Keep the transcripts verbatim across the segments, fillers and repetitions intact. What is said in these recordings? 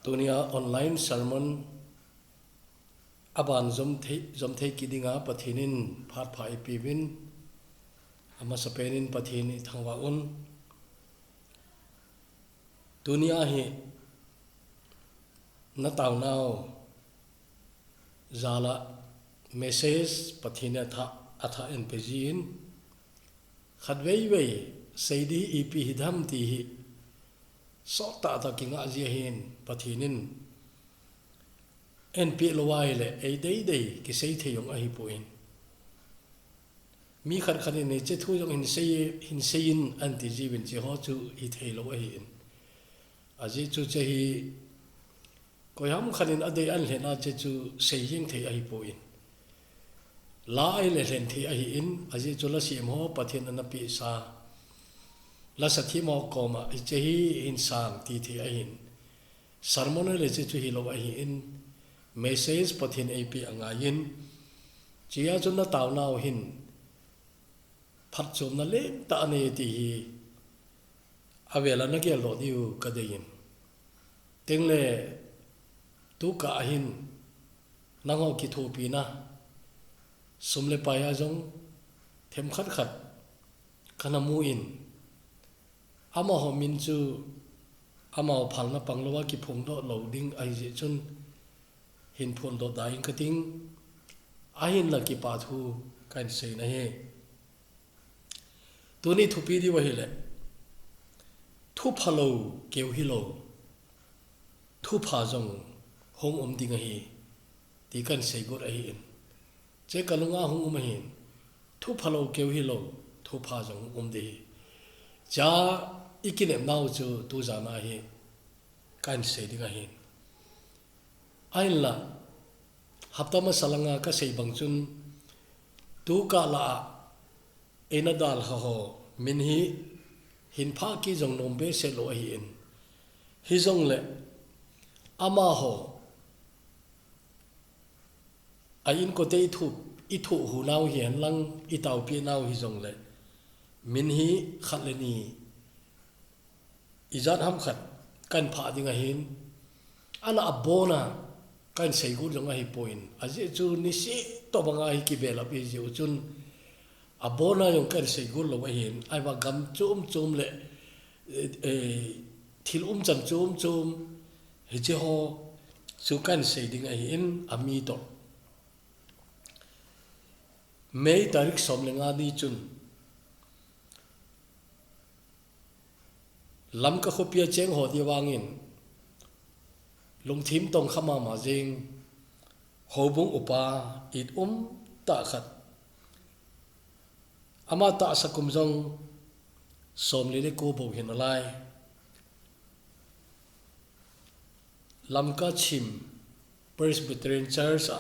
Tunia online sermon aban jom thei, jom thei kidinga Pathen in phat pha ipi vin, amasa penin Pathen i thangva un. Tunia hi na taunau jala message Pathen in atha, atha en pe jin, khat vei vei sei di ipi hi dam ti hi sot tah tah kinga ji ahin Pathen in en pe lo ai le ei dei dei kisei thei jong ahi poi. Mi khat khat in hiche thu jong hin sei, hin sei in an ti ji vin hiche ho chu hi thei lo ahin. Ajeh chu hiche hi koiham khat in adei an lhena hiche chu sei jing thei ahi poi. La ai le lhen thei ahin, ajeh chu la sem ho Pathen ana pe sa. La sa thim ho koma hiche hi hin sang ti thei ahin. Sermon le hiche chu hi lo ahin. Message Pathen ei pe angai in. Hichea chu na taunau hin phatchomna lentah anei ti hi avela na gel lo diu ka dei in. Tengle tu ka ahin nangho kithopina sum le pai a jong themkhat khat kana mu in, amaho min chu amaho phalna pang lo a kiphong doh lo ding ahi jeh chun hin phon doh da ing ka ting, ahinla kipa thu kan sei na hi. Tuni thupi diu ahile, thu pha lo keu hi lo, thu pha jong hung um ding ahi, ti kan sei got ahin. Hiche ka lunga hung um ahin, thu pha lo keu hi lo, thu pha jong hung um ding ahi. Hichea i kinepnau chu tu jana hi kan sei ding ahin. Ahinla, hapta masa langa ka sei bang chun, tu ka la a eina dalha ho min hi hin pha kit jong nom behseh lo ahin. Hijongle amaho a inkote i thu, i thu hu nau hi hen lang, i taopi nau hijongle min hi khat le ni ijat ham khat kan pha ding ahin, ana abona kan sei got jong ahi poi. Ajeh chu niseh tobanga hi kivelap i jeh u chun abona jong kan sei got lo ahin, ahivang gam chom chom le, eh, eh, thil umchan chom chom hiche ho chu kan sei ding ahin, ami toh. May tarik som le nga ni chun Lamka khopia cheng ho dia vangin, lungthim tongkha mama jing, houbung upa it um tah khat. Ama tahsa kum jong somli le ko bou hi nalai. Lamka Chim Presbyterian Church a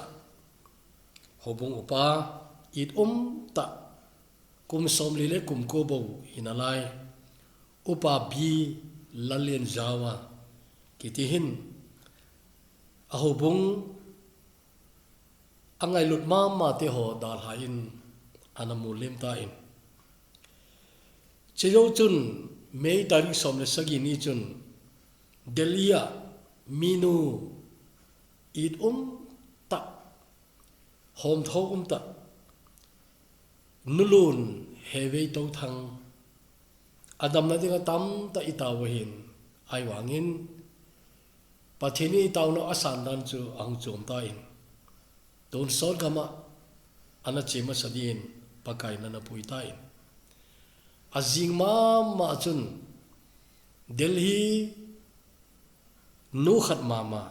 houbung upa it um tah, kum somli le kum ko bou hi nalai, Upa B Lallianjawa kiti hin, a houbung a ngailut mama te ho dalha in ana mulim tan. Chejou chun May tarik som le sagi ni chun Delhi a minu it um tah, homtho um tah, Nulun Hevei Touthang, adamna dinga tamtah i tao u ahin, ahivangin Pathen in i taona a sandan chu ahung chom tan, tonsot gam a ana che masa din Pakai in ana pui tan. Ajing mama chun Delhi nu khat mama,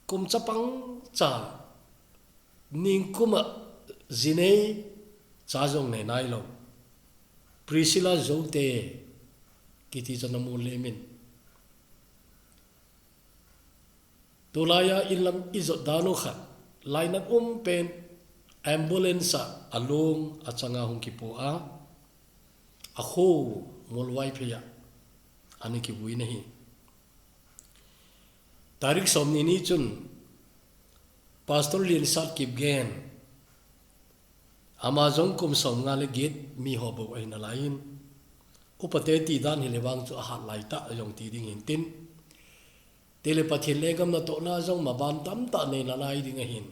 kum chapang cha, ningkum a jinei cha jong nei nailou, Priscilla Joute kiti chu ana mulim in. Tulai a inlam i jot dan u khat, lainat um pen, ambulance a alung achanga hung kipu a, akho Muolvaiphei a ana kivui na hi. Tarik somni ni chun Pastor Liansat Kipgen, ama jong kum somnga le get mi ho bou ahi nalai in, upate ti dan hile vang chu ahat lai tah jong ti ding hin tin, Tile Pathen lenggam natohna jong maban tamtah nei nalai ding ahin.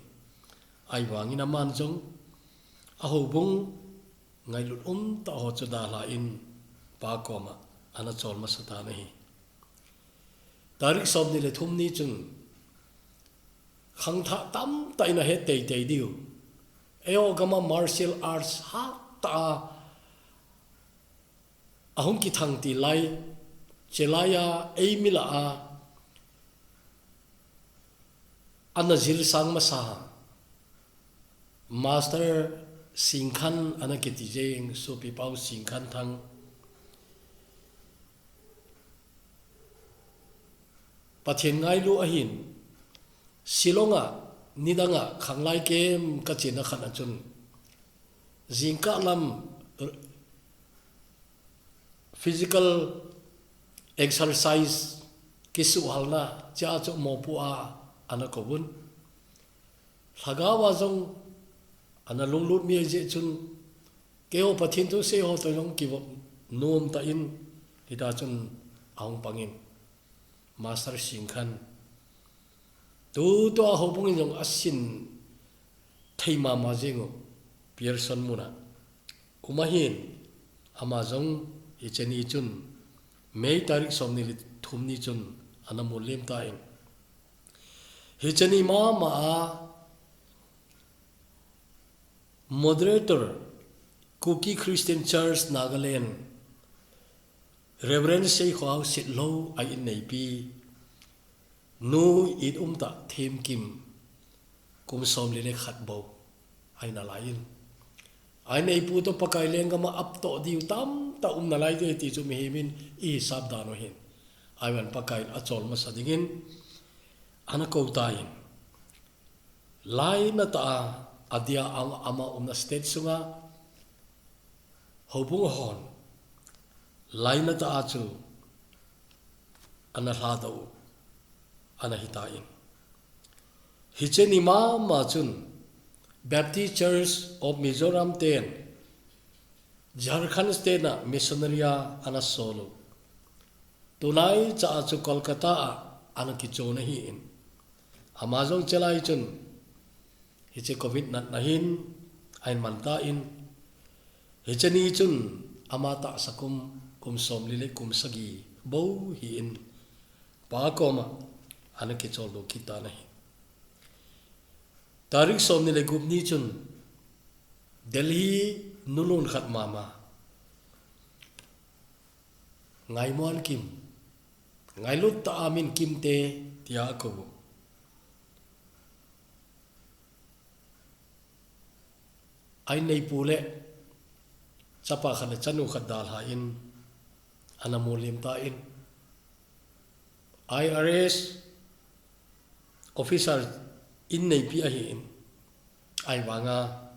Ahivangin aman jong ahoubung ngailut umtah ho chu dalhan Pa koma ana chol masa tan ahi. Tarik somni le thum ni chun khangthah tamtah in ahet teitei diu. Eiho gam a martial arts hattah a ahung kithang til lai, chulai a eimi lah a ana jilsang masa Master Singkhan ana kiti jeng, Sopipau Singkhan Thang. Pathen ngailu ahin, Shillong a nidang a khanglai kem kachena khat a chun jingkah lam physical exercise kisuhhalna chea chu mopo a ana kouvun. Lhagao a jong ana lunglut mi ahi jeh chun keiho Pathen thusei ho toh jong kivop nom tah in hita chun ahung pangin Master Singkhan tutua houbung in jong asin thei mama jeng u Pearson mun a um ahin, ama jong hiche ni chun May tarik somni le thum ni chun ana molem tan. Hiche ni mama a moderator Kuki Christian Church Nagaland Reverend Seikhohao Sitlhou a inneipi nu it umtah Themkim kum somli le khat bou ahi nalai in, a inneipu toh Pakai lenggam a aptoh diu tamtah um nalai ding ti chu mihem in ihisap dan u ahin, ahivangin Pakai in achol masa dingin ana kou tan. Lainatah a, adia ama umna state sunga houbung hon lainatah a chu ana lhadoh u ana hitan. Hiche ni mama chun Baptist Church of Mizoram ten Jharkhand state a missionary a ana sol u. Tulai cha a chu Kolkata a ana kichon ahin. Ama jong chulai chun hiche covid natna hin ahin man tan. Hiche ni chun ama tahsa kum, kum somli le kum sagi bou hin Pa koma ana kicholdo kit tan ahi. Tarik somni le gup ni chun Delhi nulun khat mama Ngaimual Kim, ngailut tah a min Kimte tia akou u. A inneipu le chapa khat le chanu khat dalhan ana molem tan. I R S officer inneipi ahin, ahivanga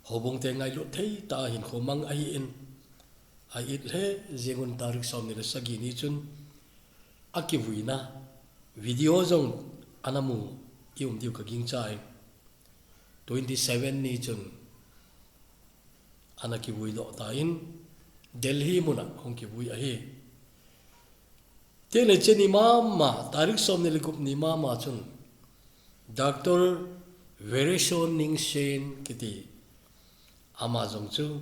houbung te ngailut thei tah a hinkho mang ahin, a it lheh jeng un tarik somni le sagi ni chun akivuina video jong ana mu i um diu ka gingchan. Twenty seven ni chun ana kivui doh tan Delhi mun a hung kivui ahi. Tile hiche ni mama, tarik somni le gup ni mama chun Doctor Vereson Ningshen kiti ama jong chu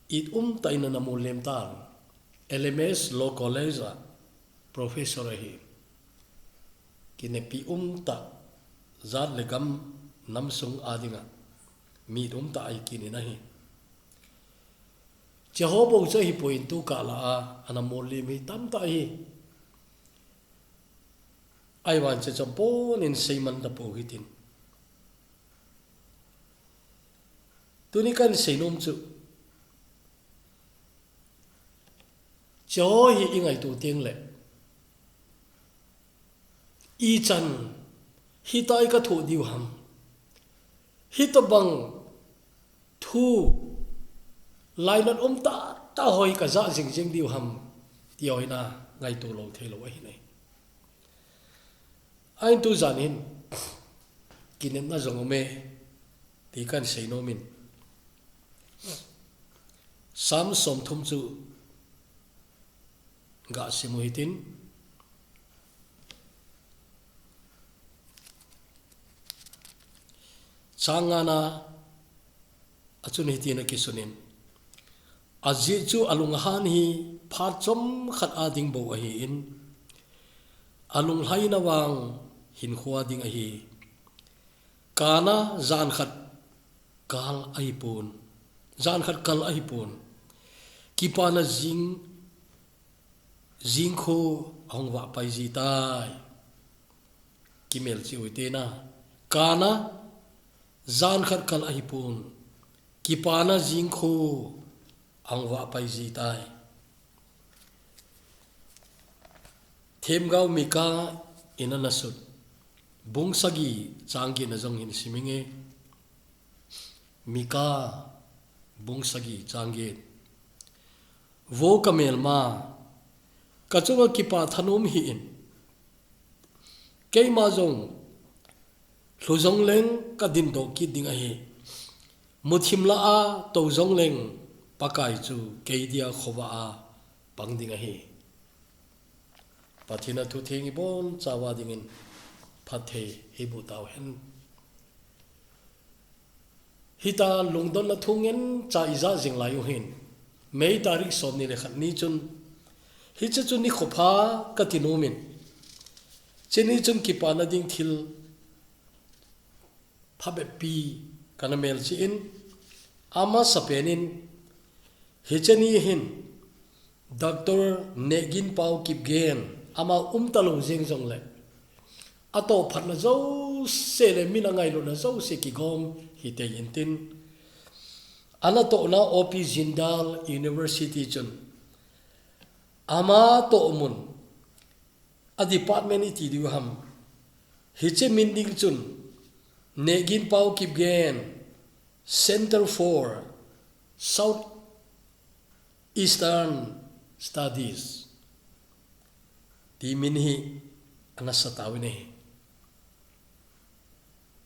it umtah in ana molem tan. L M S Law College a professor ahi. Kinepi umtah, jat le gam namsung a dinga mi it umtah ahi kit in ahi. Hiche ho bou chu ahipoi, tu kah lah a ana molem hi tamtah ahi. Ahivangin hiche chu pon in seiman tapou hitin. Tuni kahin seinom chu, hiche ho hi i ngaito teng le, ichan hitia i kathoh diu ham, hitobang thu lainat um tahtah ho hi kajah jingjing diu ham, ti ho hi ana ngaito lou theilou ahi nai. Ahin tujan hin kinepna jong aume, ti kahin seinom in. Psalm somthum chu Ga simu hitin. Chang ngana achun hitin akisunin. Ajeh chu alunghan hi phat chomkhat a ding bou ahin, alunglhaina vang hinkhoa ding ahi. Kana jan khat kal ahipon, jan khat kal ahipon. Kipana jing, jingkho ahung vah pai jitai. Kimelchih u hite na. Kana jan khat kal ahipon. Kipana jingkho ahung vah pai jitai. Themgao Mika in ana sut. Bung sagi chang get na jong hin siminge. Mika bung sagi chang get. Vo ka melma, ka chunga kipah thanom hih in. Keima jong lhu jongleng ka dindoh kit ding ahi. Muthim lah a tou jongleng Pakai chu kei dia khovah a pang ding ahi. Pathen a thu theng ibonchauva dingin phatthei eiboh tauhen. Hita lungdonna thu ngen cha ija jing lai u hin. May tarik somni le khat ni chun. Hiche chu nikho pha kati nomin. Chuni chun kipana ding thil phabep pi kana melchih in. Amasapen in. Hiche ni hin. Doctor Nehginpao Kipgen, ama umta lou jeng jongle. Atoh phatna jouse le min angailutna jouse kigom hitei intin. Ana tohna O P Jindal University chun. Ama toh mun. A department iti diu ham. Hiche min ding chun. Nehginpao Kipgen, Center for South Eastern Studies. Ti min hi ana sa tauvin ahi.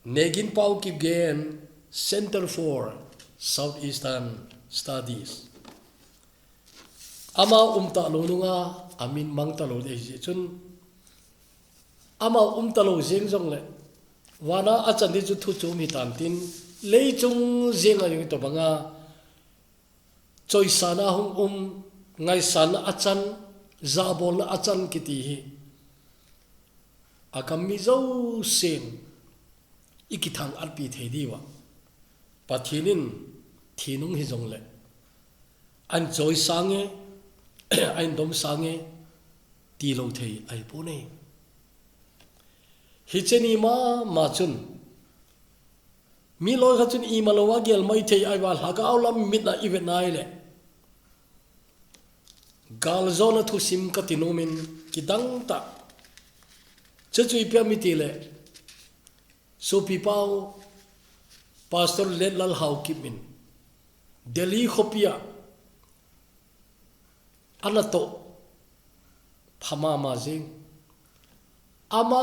Nehginpao Kipgen Center for South Eastern Studies. Ama umta lou nunga, amin mangta lou ding ahi jeh chun. Ama umta lou jeng jongle. Vana achan ding chu thu chom hitan tin. Leichung jeng a jong tobanga. Choisana hung um, ngaisana achan, jabolna achan kiti hi. Agam mi jousen, ikithang-at pi thei diuva. Pathen in thi nung hijongle. Ahin choisange, ahin domsange, tilou thei ahipoi. Hiche ni mama chun, Mi loikhat chun ima louva gel maithei ahiuva lhagao lam mitna ivet nai le. Galjona thusim kati nomin kidang tah. Chuchu ipi ham itile. Sopipau Pastor Letlal Haokip in Delhi khopia Ana toh pha mama jing. Ama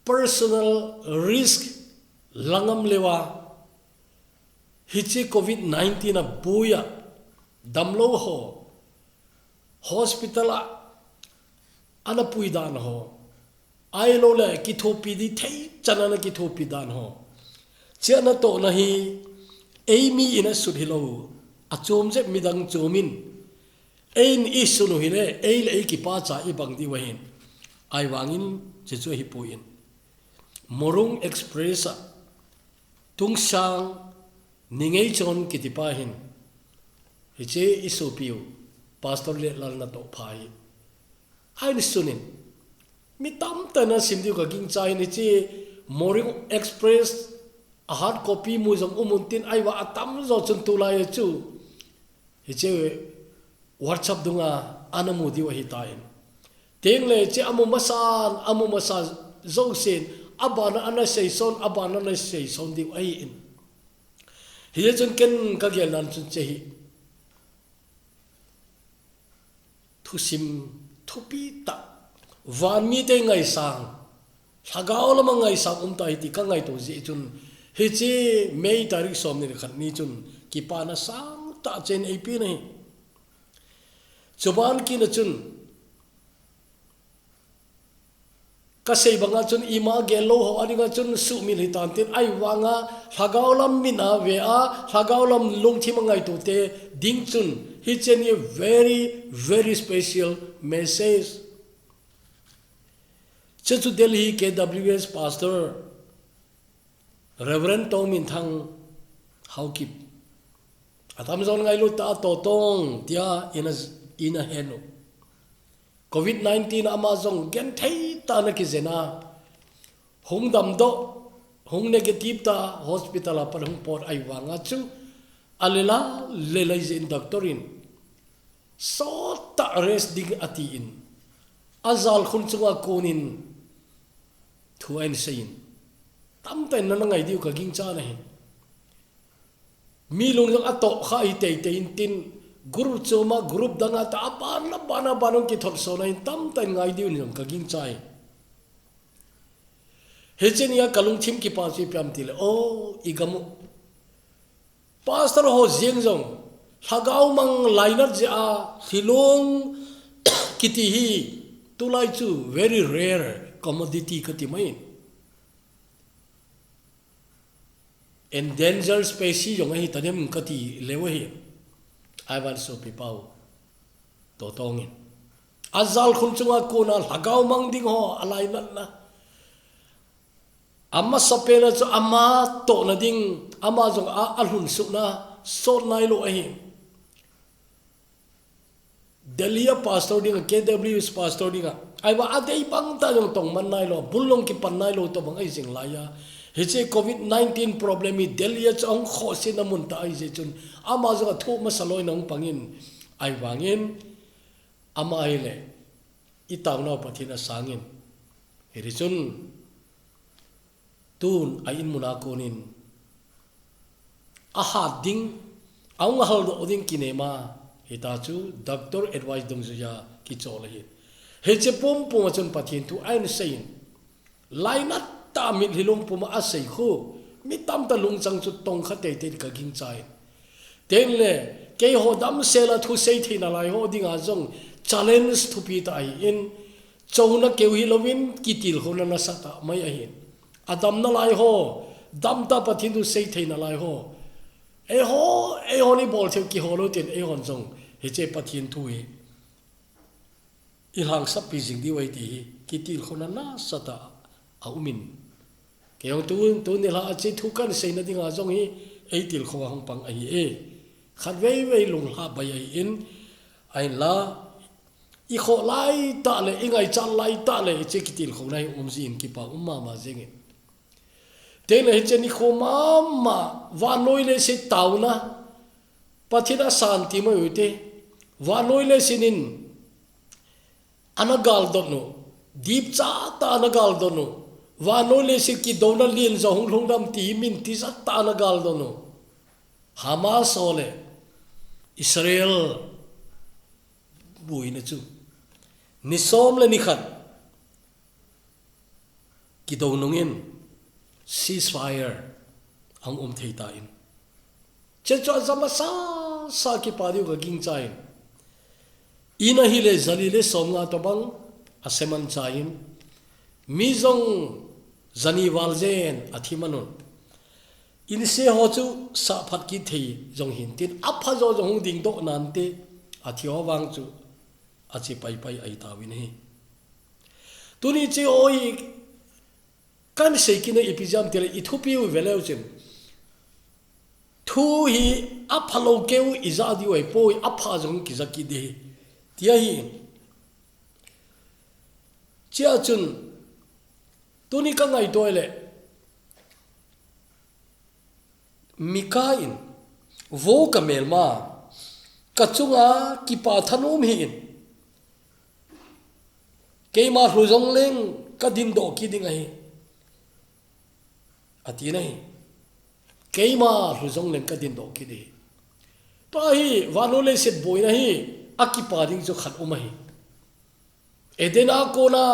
personal risk langam leuva hiche covid nineteen a buia damlou ho hospital a ana pui dan ho. Ahilouleh kithopi ding thei chan ana kithopi dan ho. Hiche ana tohna hi eimi in asut hilou. Achom jep midang chom in. Eiin isun u hile, ei le ei kipacha ibang diu ahin. Ahivangin, hiche chu ahipoi. Morung Express a Tungsang Ningeichon kitipa hin, hiche isopiu, Pastor Letlal natoh pha hi. Ahin sunin, mi tamtah in asim diu kagingcha in hiche Morung Express a hard copy mu jong um untin ahiva atamjo chun tulai chu. Hiche WhatsApp dunga ana mu diu ahitan. Tengle hiche amu masan, amu masa jousen, abana ana seison, abana ana seison diu ahin. Hijeh chun ken kagel nan chun hiche hi. Thusim thupi tah. Van mite ngaisang. Lhagao lama ngaisang umtah ahi ti kangaito jeh chun. Hiche May tarik somni le khat ni chun. Kipana sangtah chen eipeh ahi. Chuban kina chun, ka sei banga chun ima gel lou ho a dinga chun sumil hitan tin, ahivanga lhagao lam min a ve a, lhagao lam lungthim a ngaito te ding chun, hiche hi very, very special message. Chuchu Delhi K W S Pastor Reverend Tominthang Haokip. Atamjon ngailut tah a Totong tia ina, ina henu. Covid nineteen ama jong genthei tah a ana kijen a. Hung damdoh, hung negative tah a hospital a pat hung pot ahivanga chu. Alela, lela ijeh in doctor in. Sot tah rest ding atin. Ajal khun chunga konin thu ahin seiyin. Tamtah in nana ngai diu ka gingchan ahi. Mi lung jong atoh kha hi teitei in tin, group chom a group dang a tah a ban a ban a ban hung kithot sona in tamtah in ngai diu in jong ka gingchai. Hiche nia ka lungthim kipa chu ipi ham tile, o, i gam u. Pastor ho jeng jong, lhagao mang lainat jeh a, lhilong kiti hi, tulai chu very rare commodity kati mai. Endangered species jong ahi tadem kati leu ahi. Ahivang sopi pau. Totong in. Ajal khun chunga kona lhagao mang ding ho alainatna. Amasapen a chu ama tohna ding, ama jong a, alhun suhna, sot nailou ahi. Delhi a pastor dinga, K W S pastor dinga. Ahivang adei bang tah jong tong man nailou, bul jong kipan nailou tobang ahi jing laiya. Hiche Covid nineteen problem hi Delhi a chu ahung khohsetna mun tah ahi jeh chun. Ama jong athu masa loina hung pangin. Ahivangin. Ama ahile. I taonau Pathen asangin. Hiti chun. Tun a in mun a konin. Ahat ding, ahung haldoh ding kinem a, hita chu doctor advice dungjuiya kichol ahi. Hiche pumpum a chun Pathen thu ahin seiyin. Lainat tah a mitlhi lungpum a asei khu, mi tamtah lungchang chu tongkha teitei in ka gingchai. Tengle, keiho damsel a thusei theina lai ho dinga jong challenge thupi tah ahin, Chouna keu hilouvin kitilkhouna nasatah mai ahin. Adamna lai ho, damtah Pathen thu sei theina lai ho. Eiho, eihon ibol theiu kihol u tin eihon jong hiche Pathen thu hi. I lhangsap pi jing diu ahi ti hi, kitilkhouna nasatah a umin. Kei jong tu, tuni lha a hiche thu kahin seina dinga jong hi, eitilkhou a hung pang ahi e. Khatvei vei lunglha bai ahin, ahinla, I khoh lai tah le, i ngaichat lai tah le, hiche kitilkhouna hi um jin kipa um mama jengin. Tengle hiche nikho mama, vannoi leiset taona, Pathen asanti mai u hite, vannoi leiset in, ana galdot u, dipcha tah a ana galdot u, vannoi leiset kidouna len jong hung lhungdam ti hi min tijat tah a ana galdot u. Hamas ho le Israel boina chu. Ni som le ni khat. Kidou nungin ceasefire ahung um thei tan. Hiche chu ajam asasa kipa diu ka gingchan. In ahile jali le somnga tobang aseman chan. Mi jong jani val jen athi man un. Inse ho chu sahphat kit thei jong hintin, apha jo jong hung dingdoh nante, athi ho vang chu ache paipai ahi tauvin ahi. Tuni hiche ho hi kahin sei kit na ipi jeh ham tile i thupiu veleu chun. Thu hi aphalou keu ija diu ahipoi, apha jong kija kit ding ahi. Ti ahi. Hichea chun, tuni ka ngaito le, Mika in, vo ka melma, ka chunga kipa thanom hi in, keima lhu jong leng ka dindoh kit ding ahi. Ati nahi. Keima lhu jong leng ka dindoh kit ding ahi. Tua hi, vannoi leiset boina hi, akipa ding chu khat um ahi. Eden a kona,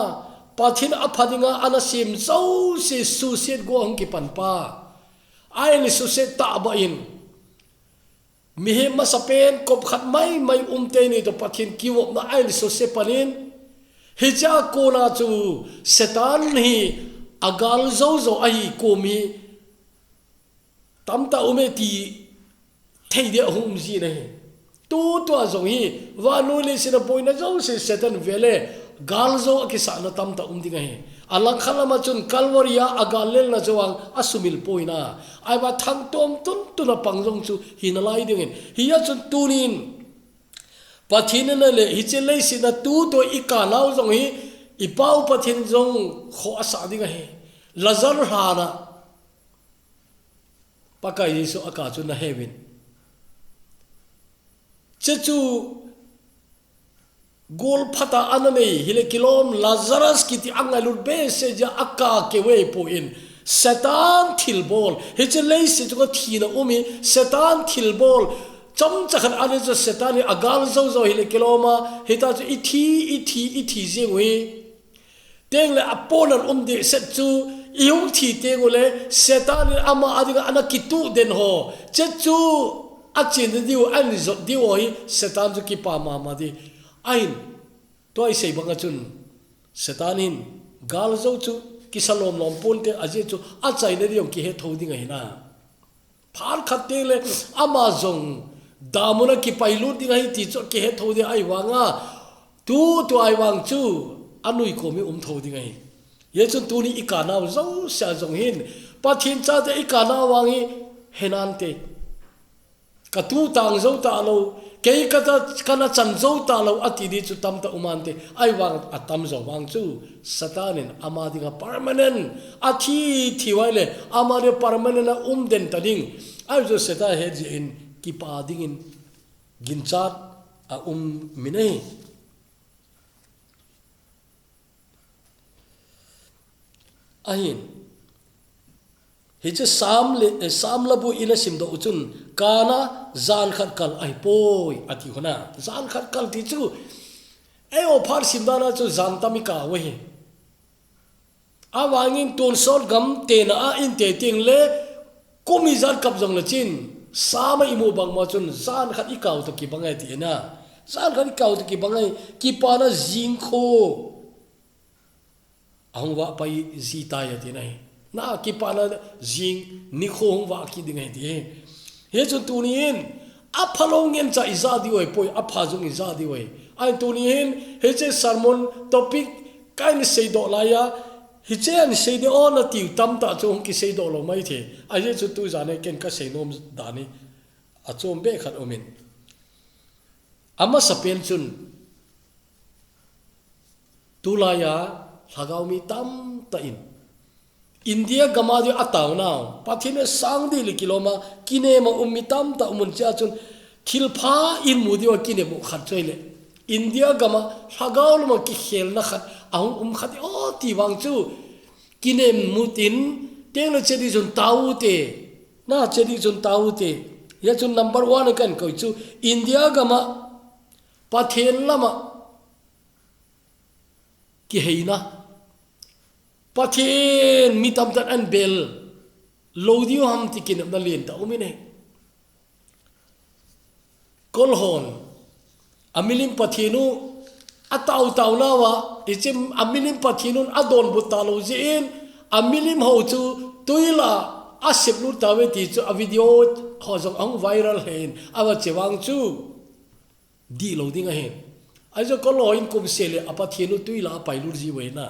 Pathen apha dinga ana sem jouse suhset go ahung kipan pa. Ahin suhset tahbeh in. Mihem masapen kop khat maimai umte ni toh Pathen kivopna ahin suse panin, hichea kona chu Satan hi agal jojo ahi kum hi tamtah ume ti thei dia hung um jin ahi. Tutua jong hi vannoi leiset a boina jouse Satan vele galjo a kisahna tamtah um ding ahi. Alangkhat lama chun Calvary a agal lelna chu vang asumil poi na. Ahivang thangtom tuntun a pang jong chu hi nalai dingin. Hia chun tunin Pathen in ale hiche leiset a tutua i kanau jong hi i Pau Pathen jong kho asah ding ahi. Lazar lhana Pakai Jesu aka chu naheuvin. Chechu gol phata ana nei hile kilom Lazarus kiti angailut behseh jeh a aka keu ahipoi. Satan thilbol. Hiche leiset chunga thina um hi Satan thilbol. Chomcha khat ana chu Satan hi agal jojo hile kilom a. Hita chu ithi, ithi, ithi jing u hi. Tengle aponan um dehset chu, ihung thi tengule, Satan in ama adinga ana kituh den ho. Chechu achin diu, ahin jot diu ho hi, Satan chu kipa mama di. Ahin, tua isei banga chun, Satan in galjo chu, kisa lomlom ponte ajeh chu, achaina diu kihetho ding ahi na. Phat khat tengle ama jong damuna kipailut ding ahi ti chu kihetho ding ahivanga, tutua ahivang chu anui kom hi umtho ding ahi. Hichun tuni i kanau jouse a jong hin, Pathen chate i kanau vang hi henante. Ka tu tang jou talou, kei ka ta, kana chan jou talou, ati di chu tamtah umante. Ahivang atamjo vang chu Satan in ama dinga permanent, athi thi uva le ama dinga permanent a um den ta ding. Ahi chu Satan he jeh in kipa dingin ginchat a um min ahi. Ahin. Hiche Sam le, eh, Sam labu ina simdoh u chun, kana jan khat kal ahipoi, ati hona. Jan khat kal ti chu, ei o phat simdana chu jan tam i kau ahi. Avangin tonsot gam tena a inte tengle, kum ijat kap jongle chin, Sam a imu bang ma chun, jan khat i kau toh kibang ahi ti na. Jan khat i kau toh kibang ahi, kipana jing kho. Ahung vah pai ji tai ati na hi. Na kipana jing nikho hung vah kit ding ahi ti hi. Hichun tunin, aphalou ngen cha ija diu ahipoi, apha jong ija diu ahi. Ahin tunin, hiche sermon topic kahin seidoh laiya, hiche ahin sei ding o natiu tamtah chu hung kiseidoh lou mai thei. Ahi chu tujan hi ken kasei nom dan hi achom beh khat umin. Amasapen chun, tulaiya lhagao mi tamtah in India gam a di ataonau, Pathen a sang di le kilom a, kinem a um mi tamtah um un chia chun, thilpha in mu diu a kinem u khat chu ahile. India gam a lhagao lama kikhelna khat, ahung um khat o ti vang chu, kinem mu tin, tengle che di chun tao te, na che di chun tao te. Hia chun number one a kahin koi chu, India gam a, Pathen lama kiheina. Pathen mi tamtah in ahin bel lou diu ham ti kinepna lentah um in ahi. Kolhon, amilim Pathen u ataotao nauva, hiche amilim Pathen un adonbut talou jeh in, amilim ho chu tuilah a aseplut tauve ti chu a video ho jong ahung viral hen, ava che vang chu. Dihlou ding ahi. Ahi chu kolhon kum seh le a Pathen u tuilah a apailut jiuve na.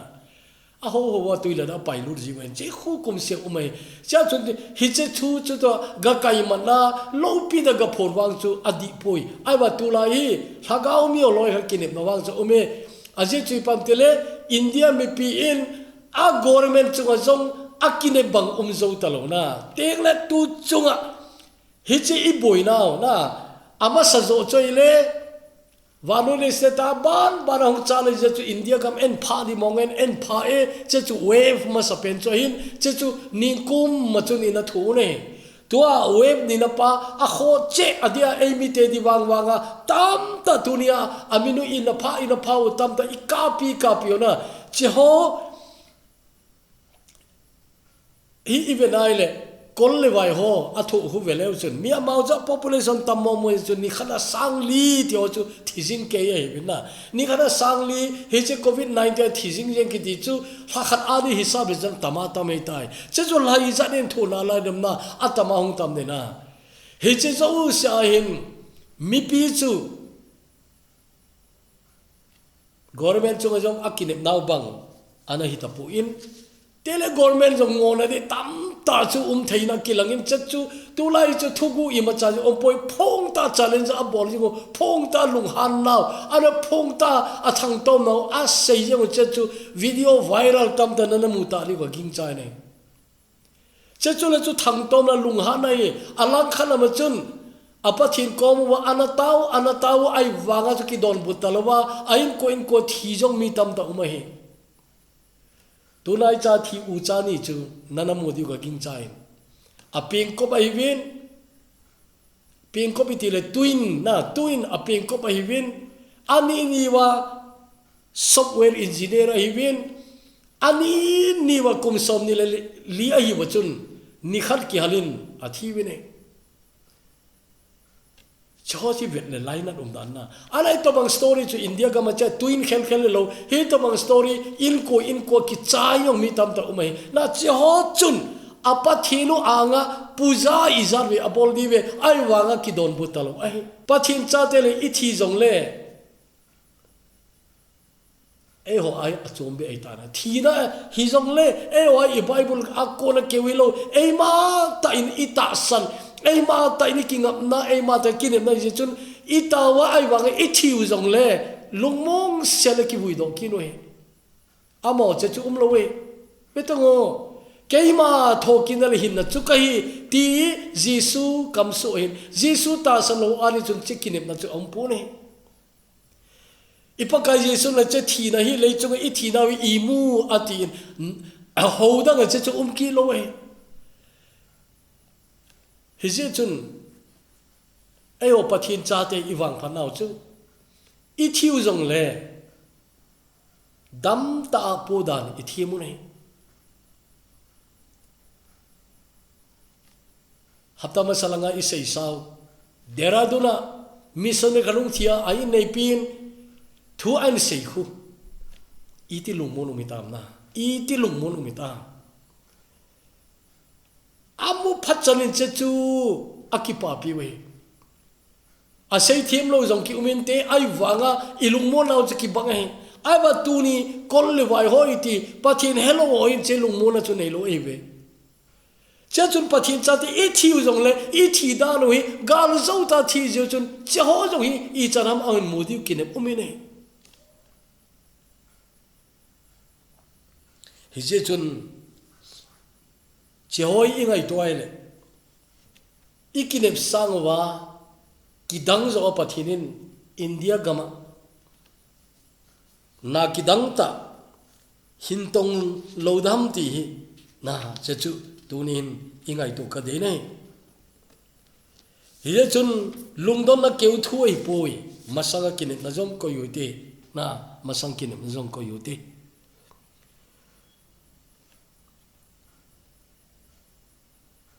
Aho ho a tuilah a apailut jiuve. Che khu kum seh um ahi. Chia chun hiche thu chu toh gakaimatna loupi tah a gaphon vang chu adih poi. Ahivang tulai hi lhagao mi ho loi khat kinepna vang chu aume. Ajeh chu ipi ham itile India mipi in a government chunga jong akinep bang um jou talou na. Tengle tu chunga Hiche iboinau na, amasa joh chu ahile, vannoi leiset a banban a hung challenge chu India gam eipha di mong en, eipha e, che chu wave masapen chu ahin, che chu ningkum ma chun ina thu u ahi. Tua wave nina pa, akhoh cheh adia eimite di vangvang a, tamtah tunia, amin u ina pha, ina pha u tamtah i kapi, kapi u na, che ho, Hi i vet nai le, Kol le vai ho, a thu hu ve leu chun. Mi amau cha population tam mo mo chun, ni khat a sang li ti ho chu thi jing kei ahi vin na. Ni khat a sang li, hiche covid nineteen a thi jing jeng kiti chu, lha khat a di hisab hi jang tam a tam ei tai. Che chu lha hi jat in thu na lai dem na, a tam a hung tam de na. Hiche chu u sia hin, mipi chu, Government chunga jong a kinep nau bang ana hi tapu in. Tele government jong ngona di tam ta chu um theina kilang in chet chu tulai chu thugu ima cha um poi phong ta challenge a bol jing phong ta lunghan nau ana phong ta a thangtom nau a sei jing chet chu video viral tam ta na na mu ta li ko ging chai nei. Che chu le chu thangtom la lunghan na hi, a lang khat lama chun, a Pathen kom uva ana tao, ana tao, ai vanga chu kidonbut ta lova, a inko inko thi jong mi tam ta um ahi. Tunai cha thi u cha ni chu, nana mu diu ka ging cha in. A pengkop ahi vin, pengkop iti le twin, na, twin a pengkop ahi vin, ani ni va software engineer ahi vin, ani ni va kum som ni le li ahi va chun, ni khat kihalin a thi vin e. Cheho si vet le lainat um dan na. Alai to bang story chu India gama che twin khel khel le lo. Hi to bang story inko inko kichai jong mi tam ta um ahi. Na cheho chun a Pathen u anga puja ijat ve a bol di ve ai vanga kidonbut ta lo ahi. Pathen chate le i thi jong le. Eiho ai a chom be ei ta na. Thina hi jong le, eiho ai i Bible a kona keu hi lo. Eima ta in i tahsan. Eima ta in i kingapna, eima ta kinepna hi chun i tao a ai vanga i thi u jong le. Lungmong sia le kivui doh kit u hi. Amo che chu um lo e. Betang o. Keima tho kina le hinna chu ka hi ti Jesu kamso hin. Jesu tahsan lo ani chun che kinepna chu a um pon e. I Pakai Jesu na che thina hi lei chunga i thina u i mu a ti in. A ho dang a che chu um kit lo e. Hi jeh chun, eiho Pathen chate i vangphat nau chu, i thi u jong le, dam ta a po dan i thi mu nei. Hapta masa langa i sei sau, Dehradun a, mission ka lung thia, a in nei pin, thu an sei khu. I ti lungmon um i tam na, i ti lungmon um i tam. A mu phat chan in che chu a kipapi ve. A seithem lo jong ki um inte, ai vanga i lungmon nau chu kibang ahi. Ai va tuni kol le vai ho i ti, Pathen helou ho in che lungmon a chu nei lo ei ve. Che chun Pathen chate i thi u jong le, i thi dan u hi, gal zo ta thi jeh chun, che ho jong hi, i chan ham a hin mu diu kinep um in e. Hi jeh chun, che ho i ngaito ai le, i kinep sang uva, kidang jo a Pathen in India gama, na kidang ta, hin tong lo dam ti hi, na, che chu, tuni hin i ngaito ka dei nei. Hi jeh chun lungdon na keu thu ahi poi, masanga kinepna jong koi u te, na, masang kinepna jong koi u te.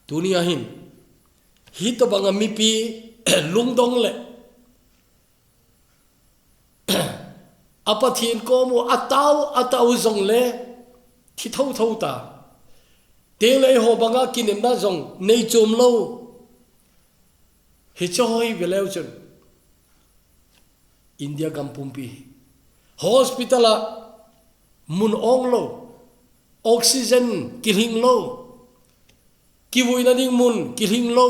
Tuni a hin, hi to banga mipi lungdong le, a Pathen kom u a tao, a tao jong le, thi tho tho ta. Teng le eiho banga kinepna jong nei chom lo. Hi che ho hi ve leu chun. India gam pumpi hi. Hospital a mun ong lo. Oxygen kilhing lo. Kivuina ding mun kilhing lo.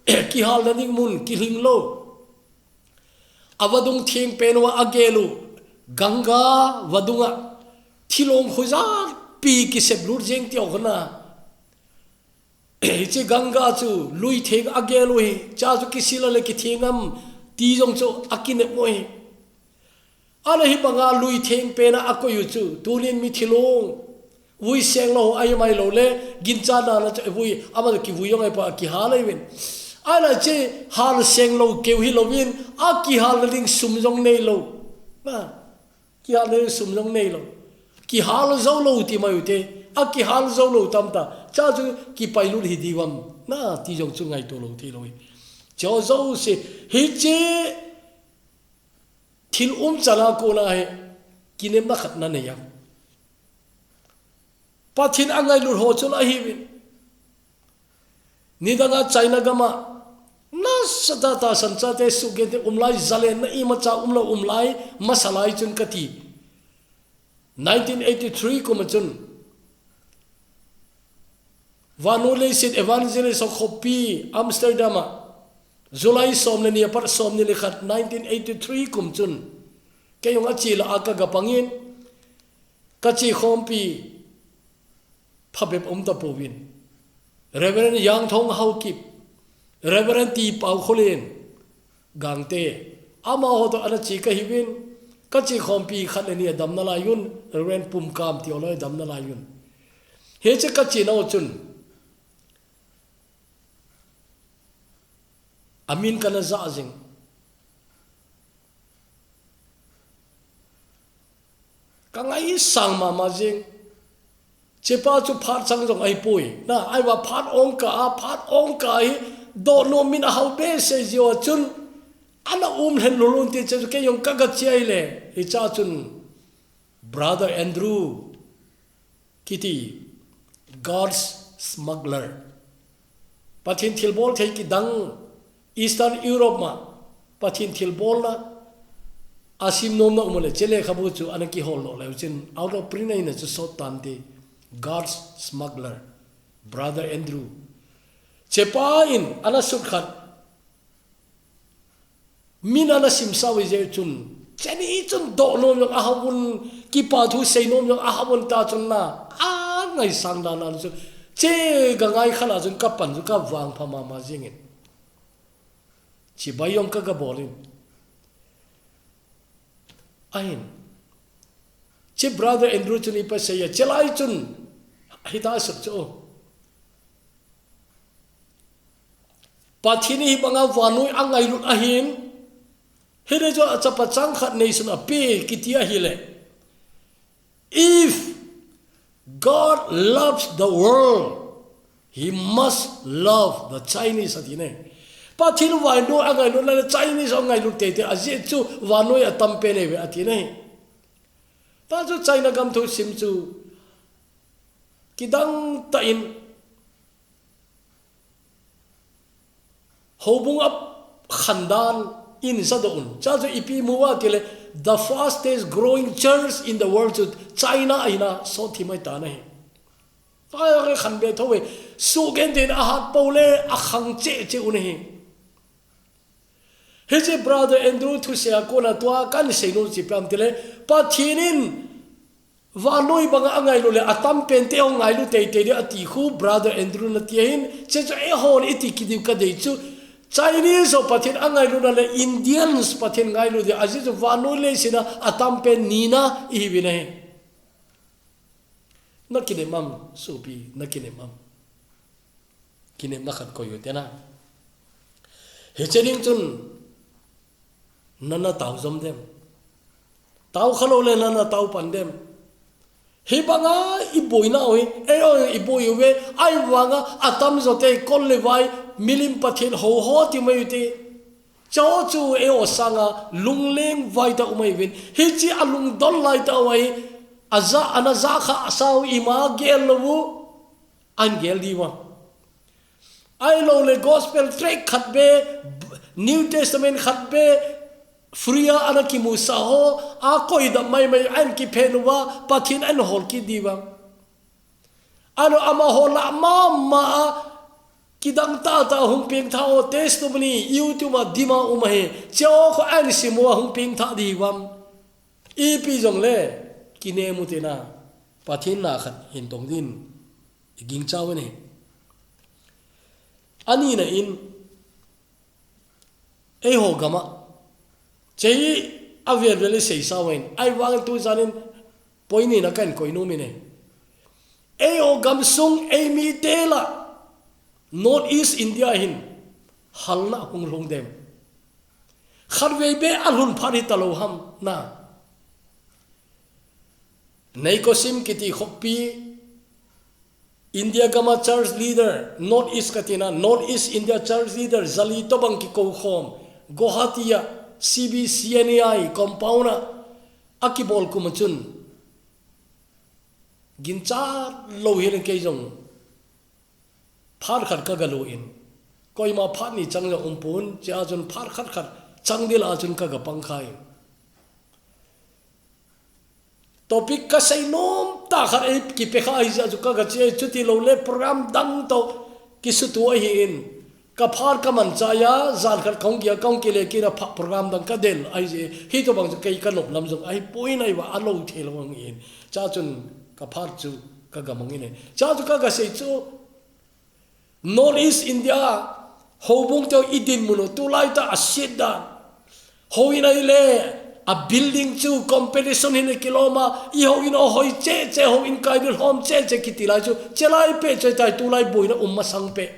Kihalna ding mun kilhing lo. A vadung theng pen uva a gel u, Ganga vadung a, thilong khojat pi kisep lut jeng ti o khona. Hiche Ganga chu lui theng a gel u hi, cha chu kisil a le kitheng am ti jong chu a kinep mo hi. Ana hi banga lui theng pen a a koi u chu, tunin mi thilong. Vui seng lo, ahi mai lo le, ginchat na na chu vui, ama chu kivui jong ahi pa, kihal ahi vin. Ana che hal seng lo keu hi lo vin, a kihal na ding sum jong nei lo. Na, kihal na ding sum jong nei lo. Kihal zo lo ti mai u te, a kihal zo lo tam ta, Cha chu kipailut hi diu ham, na ti jong chu ngaito lou thei lou hi. Cho jouse, hiche thil umchan a kona hi, kinemna khat nanei a. Pathen angailut ho chun ahiuvin. Nidanga China gam a, nasatah tahsan chate suhgente umlai, zalenna imacha umlou umlai, masa lai chun kati. Nineteen eighty-three kum a chun, Vannoi Leiset Evangelist ho khopi Amsterdam a, July som le ni apat som ni le khat, nineteen eighty-three kum chun, kei jong ache lah a kaga pangin, kache khompi phabep um tapouvin. Reverend Yangthong Haokip, Reverend T. Paukholen, Gangte, amaho toh ana che kahiuvin, kache khompi khat le ni adamna lai un, Reverend Pumkam ti ho loi adamna lai un. Hiche kache nau chun, amin kana ja jing. Ka ngaisang mama jing. Chepa chu phat chang jong ahipoi. Na, ahivang phat ong kah a, phat ong kah a hi, dohnom in ahao behseh jeh a chun, ana um lhen lulun ti chu kei jong kaga che ahile. Hiche a chun, Brother Andrew kiti, God's Smuggler. Pathen thilbol thei kidang Eastern Europe ma, Pathen thilbolna asim nomna um le, hiche lekhabu chu ana kihol lou leu chun, out of print a ina chu sot tante, God's Smuggler, Brother Andrew. Chepa in ana sut khat, min ana simsah u jeh chun, cheni chun dohnom jong ahao un, kipa thu seinom jong ahao un ta chun na, angaisang dan a chu, che ga ngai khat a chun kapan chu kavangpha mama jingin. Chibai jong kaga bol in. Ahin. Che Brother Andrew chun ipi asei a, chelai chun, hita asut chu. Pathen hi banga vannoi angailut ahin, hile chu achapa changkhat neisun ape kiti ahile. If God loves the world, he must love the Chinese, ati ne. Pathen vannoi angailut le Chinese angailut teitei, ajeh chu vannoi atam pen ahi ve, ati ne. Ta chu China gam thu sim chu kidang tah in, houbung a khandan in jadoh un. Cha chu ipi mu a tile, the fastest growing church in the world chu China ahina sot thim ahi ta nahi. Ai, khan be tho e, suhgente in ahat pou le, akhang cheh cheh u nahi. Hiche Brother Andrew thusei a kona tua kahin seinom chu ipi ham tile, Pathen in vannoi banga angailut le atam pen te hung ngailu teitei ding ati khu Brother Andrew in ati ahin, che chu eihon iti kit diu kadei chu, Chinese ho Pathen angailutna le Indians Pathen ngailu ding, ajeh chu vannoi leiset a atam pen nina ihiuvin ahi. Na kinem am, sopi, na kinem am. Kinemna khat koi u te na. Hiche ding chun, nana tao jom dem. Tao khalou le nana tao pan dem. Hibanga iboina u hi, eiho iboi uve, ahivanga atamjo te kol le vai, milim Pathen hou ho ti mai u te. Cho chu eiho sanga lungleng vai tah u mai uvin. Hiche alungdon lai tah u ahi, aja, ana ja kha asao ima gel lou u. Ahin gel diu va. Ahilou le gospel tract khat be, New Testament khat be, free a ana kimusah ho, akoi dam maimai, ahin kiphen uva, Pathen ahin hol kit diu va. Ahilou amaho lah mama a, kidang tahtah hung pengtha ho, testimony, YouTube a dim a um ahi, che ho khu ahin sim uva hung pengtha diu va. Ipi jongle, kinem u te na, Pathen na khat hin tong din, iging chau ahi. Anina in, eiho gam a, che hi avel vel isei sa uvin, ahivang tujan in, point nina kahin koi nom in e. Eiho gamsung, eimite lah, North East India hin, halna hung lhung dem. Khatvei be alhun phat hita lou ham, na. Neikosim kiti khopi, India gama church leader, North East katina, North East India church leader, zali tobang kiko khom, Guwahati a, C B C N E I compound a, akibol kum a chun, ginchat lou hileng kei jong, phat khat ka galu in, koima phat ni chang jong umpon, chia chun phat khat khat chang dil a chun ka gapang khai. Topic ka sei nom ta khat ei kipe kha ahi jeh chu ka gache, chuti lou le program dang to kisutu ahi in. Ka phat ka man chai a, jan khat ka hung kia, ka hung kile kit a pha program dang ka del ahi jeh. Hitobang chu kei ka nop lam jong ahipoi in ahi va, alou thei lou hung in. Cha chun ka phat chu ka gamang in e. Cha chu ka gasei chu, North East India, houbung teu i dinmun u, tulai ta a sit dan. Houin ahile, a building chu competition hin kilom a, i houin ahoi cheche, houin kai dil hom cheche kiti lai chu, chelai peh choi tai tulai boina um masang peh.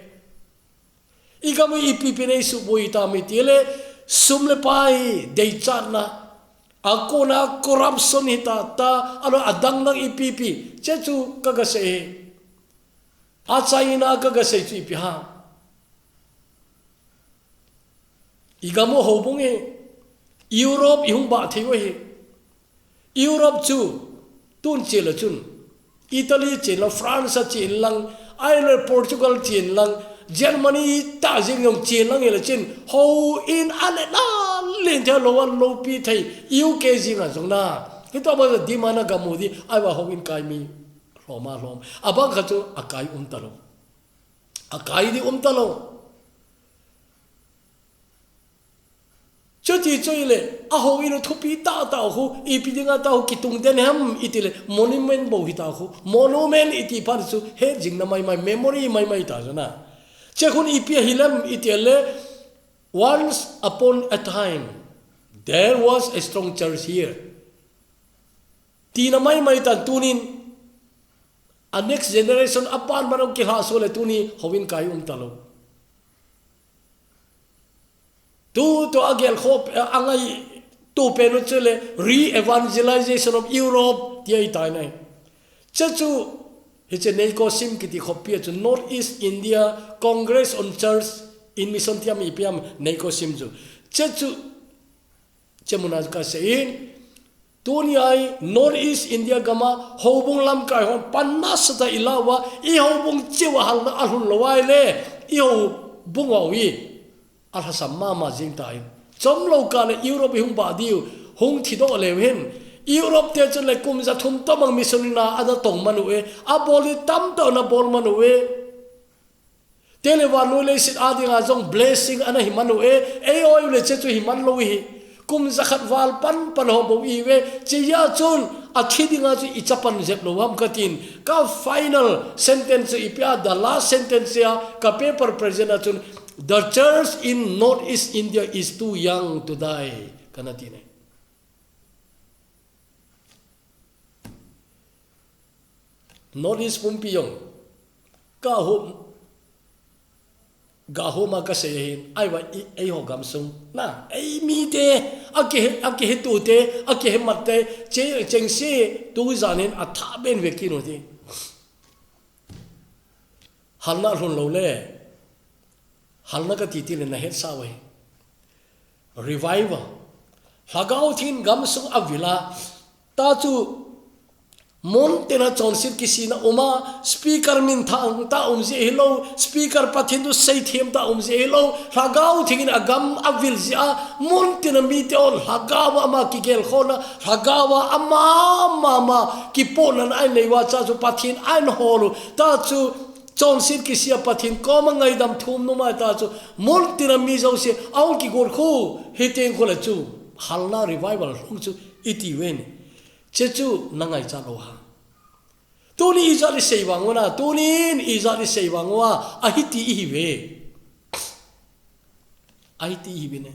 I gam u ipi pi nei suboi tam itile, sum le pai deichatna, a kona corruption hita ta, ano adang dang ipi pi, che chu ka gasei hi. A China ka gasei chu ipi ham. I gam u houbung hi, Europe i hung bah thei u hi. Europe chu tun chel a chun, Italy chel lang, France chel lang, Ireland, Portugal chel lang, Germany ta jing jong chel lang ila chin, houin ale na len thei lou a loupi thei, U K jing a jong na. Hitobang demand a gam u di, ahi va houin kai mi lhom a lhom. Abang khat chu akai um talou. Akai di um talou. Chuti chu ile, a houin u thupi tah tah khu, ipi dinga tah khu kitung den ham itile, monument bou hita khu, monument iti phat chu, het jing na mai mai, memory mai mai ta chu na. Che khun ipi ahi lem itile, once upon a time, there was a strong church here. Tina mai mai tan tunin, a next generation a pan man kilha so le tuni houin kai um talou. Tu, tu a gel khop, a ngai tu pen u chu le re-evangelization of Europe ti ahi tai nai. Che chu, hiche Neikosim kiti khopi a chu North East India Congress on Church in Mission tiam ipi ham Neikosim chu. Che chu, che mun a ka sei in, tuni a i North East India gam a houbung lamkai hon pan nasatah a i la uva, i houbung cheh uva halna alhun lou ahile, i houbung uva u i alhasam mama jing ta in. Chomlou kah le Europe i hung bah diu, hung thi doh leu hen. Europe te chun le kum ja thum tobang mission in a ana tong man u e, abol i tamtah ana bol man u e. Te le vannoi leiset a dinga jong blessing ana hi man u e, ei oi u le che chu hi man lou hi. Kum ja khat val pan pan ho bou i ve, che a chun a thi dinga chu i chapan jep lou ham ka tin. Ka final sentence chu ipi a, the last sentence a ka paper present a chun, "The church in North East India is too young to die," kana ti ne. North East pumpi jong ka hum, ga hum a ka sei hin, ahi va i, ei ho gam sung na, ei mite, a kihe, a kihe tute, a kihe matte, che, chengse tu janin a tha ben ve kit u ti. Halna lhun lou le, halna ka ti ti le na hetsah u hi. Revival. Lhagao Theng in gamsung a vil a. Ta chu mun tina chonset kisihna um a, speaker minthang ta um jeh hilou, speaker Pathen thu seithem ta um jeh hilou, Lhagao Theng in a gam a vil jeh a, mun tina mite hon Lhagao a ama kigel khona, Lhagao a ama, ama, ama kipohna a nei uva cha chu Pathen a hol u. Ta chu chonset kisih a Pathen koma ngaidam thum nom a ta chu, mun tina mi jouse a hung kigot khu, hiteng khu le chu, halna revival hung chu i ti uve ni. Che chu na ngaicha lou ham. Tuni ijat i sei vang uva, tunin ijat i sei vang uva, ahi ti i hi uve. Ahi ti i hi uve ne.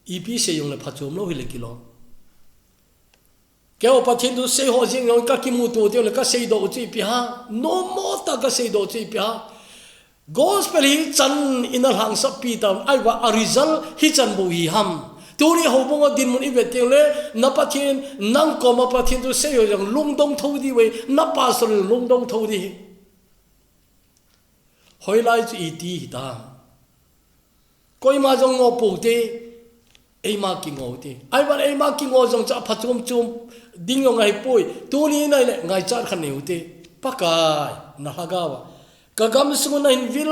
Ipi sei jong le phachom lou hi le kilom. Keiho Pathen thu sei ho jeng jong ka kimuto teu le ka seidoh u chu ipi ham. Nommo tah ka seidoh u chu ipi ham. Gospel hi chan in a lhangsap pi ta un, ahi va a result hi chan bou hi ham. Tuni houbung a dinmun i vet teng le, na Pathen, nang koma Pathen thusei ho jong lungdong tho diu ve, na pastor lungdong tho di hi. Hoilai chu iti hita. Koima jong ngo pou te, eima kingo te. Ahivang eima kingo jong chu apha chom chom ding jong ahipoi. Tuni nai le ngaichat khat nei u te. Pakai, na lhagao a ka gamsung nahin vil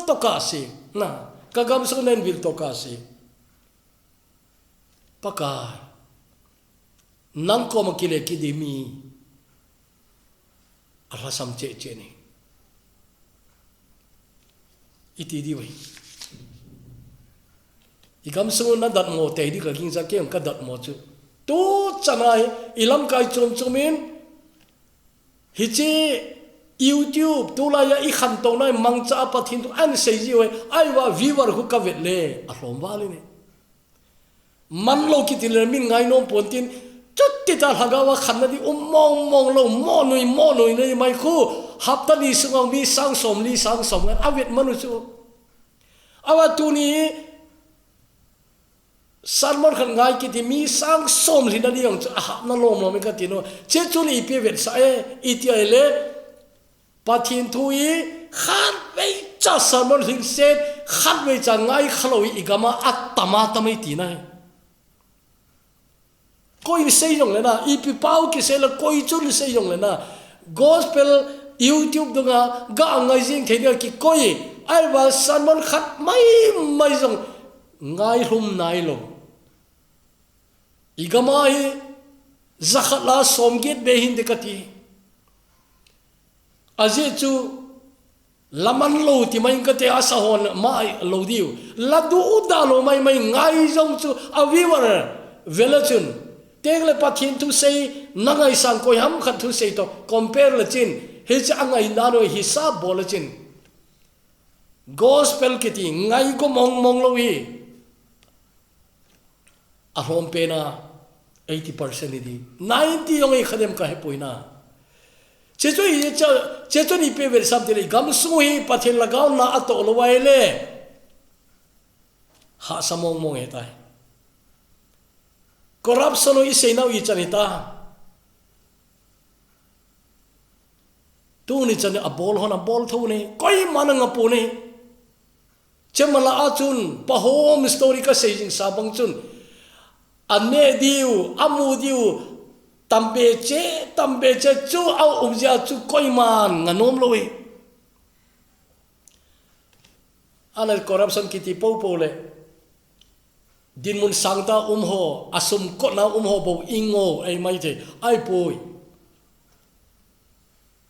toh kah se. Na, ka gamsung nahin vil toh kah se. Pakai, nang koma kile kit di mi alhasam cheh cheh nei. Iti diu ve. I gamsung na datmo tei di ka gingcha, kei ka datmo chu. Tu chan a hi, i lamkai chom chom in, hiche YouTube, tulai a i khantou nai mangcha a Pathen thu ahin sei jiu ve, ahivang viewer khu ka vet le, alhom val in e. Manlou kiti le min ngainom pon tin, chuti tah lhagao a khanna di um mong mong lou, mo nui, mo nui nei mai khu, hapta ni sunga mi sang som li, sang som ngai, avet man u chu. Ahivang tuni, sermon khat ngai kiti mi sang som lhina di jong chu ahapna lom lom e kati nom. Che chu ni ipi vetsah e, iti ahile, Pathen thu hi khatvei cha sermon lhingset, khatvei cha ngai khalou hi i gam a atam atam e tina hi. Koi in sei jong le na, ipi pau kisei le koi chun sei jong le na. Gospel YouTube dunga ga ngai jing thei dia kikoi, ahivang sermon khat mai mai jong ngailhum nailou. I gam a hi, jakhat la som get be hinte kati. Ajeh chu, la manlou ti mai kate, asa hon mai lou diu. La duda lou mai mai ngai jong chu a viewer vel a chun. Teng le Pathen thusei, na ngaisang koi ham khat thusei toh compare le chin. Hiche a ngai dan u hisap bol le chin. Gospel kiti ngai ko mong mong lou hi. Alhom pen a eighty percent hi di. Ninety jong hi kha dem ka hepoi na. Che chu hi, che, che chu ni pe vel sam ti le, i gamsung hi Pathen lhagao na atoh lou ahile, hahsa mong mong e tai. Corruption u i sei nau i chan hi ta. Tuni chan a bol hon a bol tho ne, koima na nga pou ne. Chemala a chun, pa home story ka sei jing sa bang chun, a neh diu, a mu diu, tam be che, tam be che chu a um jia chu koiman nga nom lou e. Ana corruption kiti popo le. Dinmun sang ta um ho, a sum kotna um ho bou i ngo ei mai thei, ahipoi.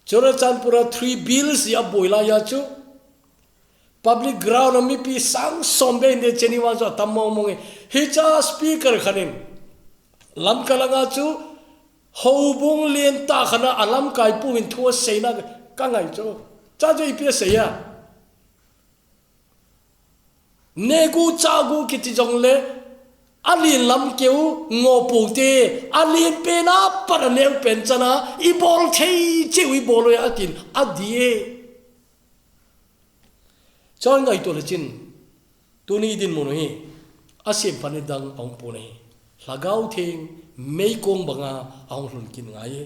Churachandpur a three bills i a boi lai a chu, public ground a mipi sang som be in de cheni wan chu a tam mong mong e. Hicha speaker khat in, Lamka langa chu, houbung lien tah khat a a lamkai pu in thu a seina ka ngai chu. Cha chu ipi a sei a. Negu chagu kiti jong le, a lien lam keu ngo pou te, a lien pen a pat a neu pen chan a, i bol thei cheu i bol u e a tin, a di e. Chon ngaito le chin, tuni dinmun u hi, a sem pan i dang a hung pon ahi. Lhagao Theng, meikong banga a hung lhun kit ngai e.